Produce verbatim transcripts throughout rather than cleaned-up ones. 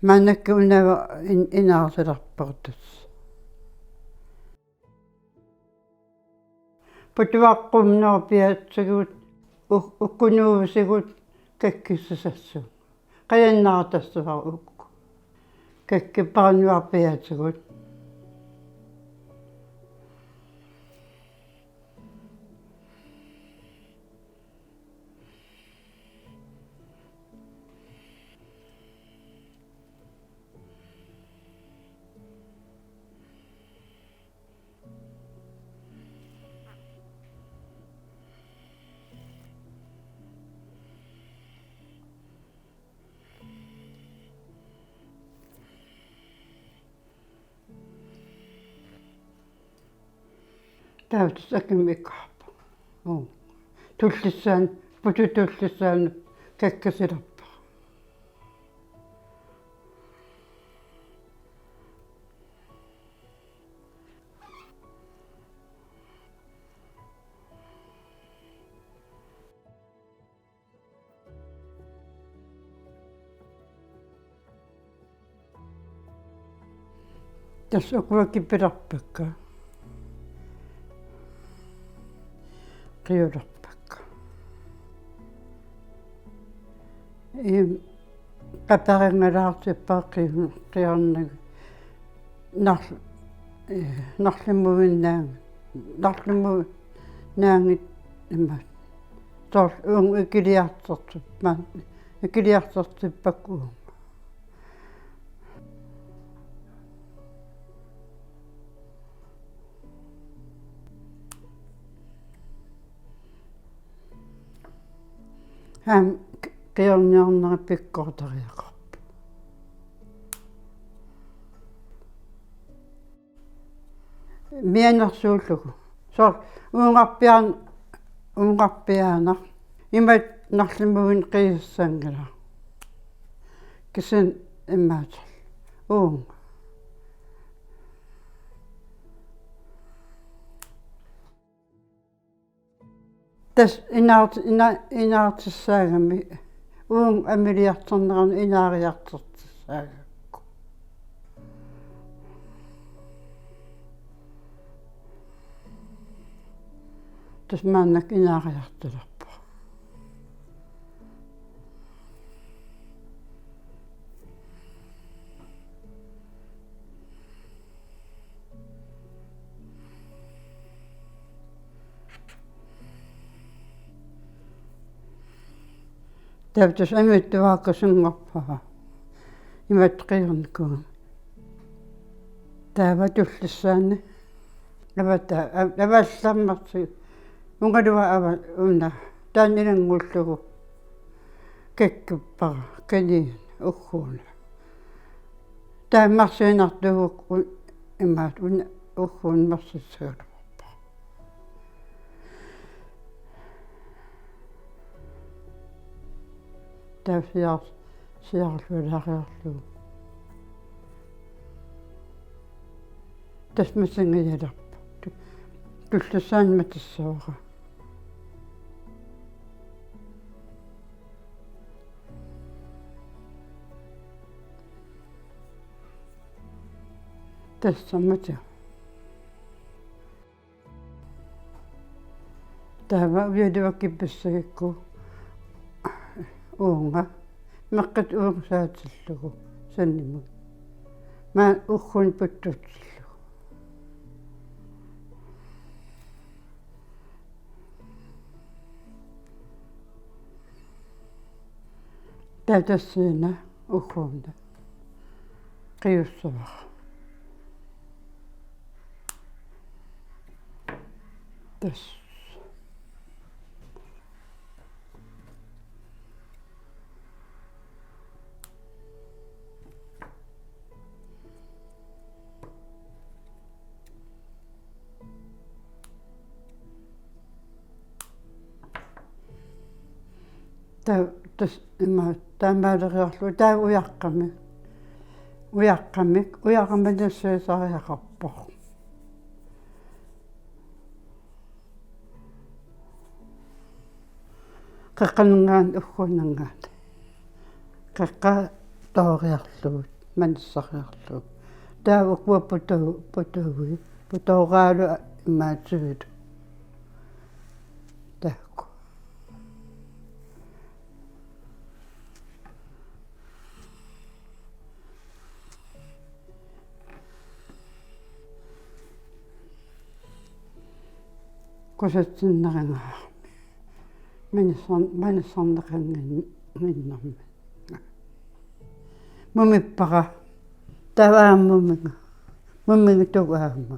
Maannakkut una in-, inaarsilerpoq tassa. Putuaqqummeq piatsigut, uk-, ukkunuusigut kakkissisassuunga. Qajannaartassavara ukku. Kakkippaannuarpiaatigut. Taava tassa akimut ikaarpoq. Uu. Tullissaanut, putut tullissaanut kakkisilerpara. Tassa ukua kipilerpakka. Qiulerpakka. Im, qaparinngaalaartippara qiu-, qiornagit. Nar-, eh, narlimuinnaanngit, narlimuinnaanngit ima. Soorlu uunga ikiliartortippa-, ikiliartortippakka uunga. Aamma qiorniarnera pikkortariaqarpoq. Mianersuullugu. Soorlu uungarpiaan-, uungarpiaanaq. Imatut narlimuinnaq qiisassanngilaq. Kisianni imaaterlu. Uunga. Tassa inaart-, ina-, inaartissaagami uunga amiliartornerani inaariartortissaagakku. Tassa maannakkut inaariartulerpoq. Taava tassa amittuaakkasunngorpara. Imatut qiornikuugama. Taava tullissaani. Avata-, av-, avallammersi. Ungaluaq ava-, una. Taanna ilanngullugu. Kakkippara. Kaniin. Ugguuna. Taava mersiinartuugukku un-, imaat una ugguuna mersissagaluarpara. Taava siar-, siarlualaariarlugu. Tassa masingajalerpoq. Tu-, tullissaani matissavara. Tassa mati. Taava ujaluakipissagikku uunga. Meqqit uunga saatillugu sannimut. Maani ugguuna puttutsillugu. Taava tassani ugguuna qiussavara. Tassa. Taava tassa ima taamaaleriarlugu taava ujaqqamik. Ujaqqamik, ujaqqamik nassuisariaqarpoq. Qeqqanngaaneq ugguunngaaneq. Qeqqa-, Tooriarlugu, manissariarlugu. Taava ukua putu-, putui, putooraalu imaatsigit. Taakku. Kusatsinnerigaarmi. Manissar-, manissarneqannginnermi. Mumippara. Taava aamma mumiga. Mumigituugaama.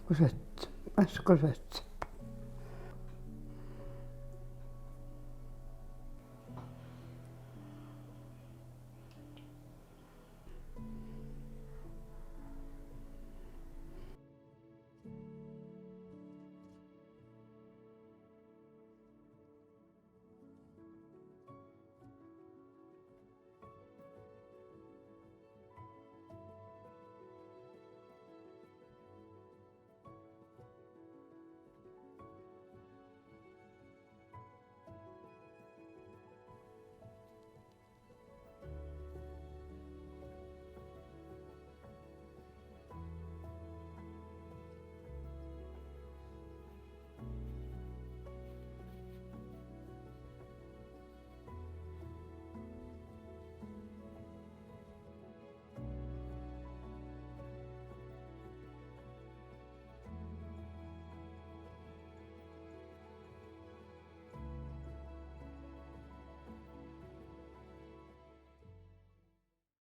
Kusat-, as kusat.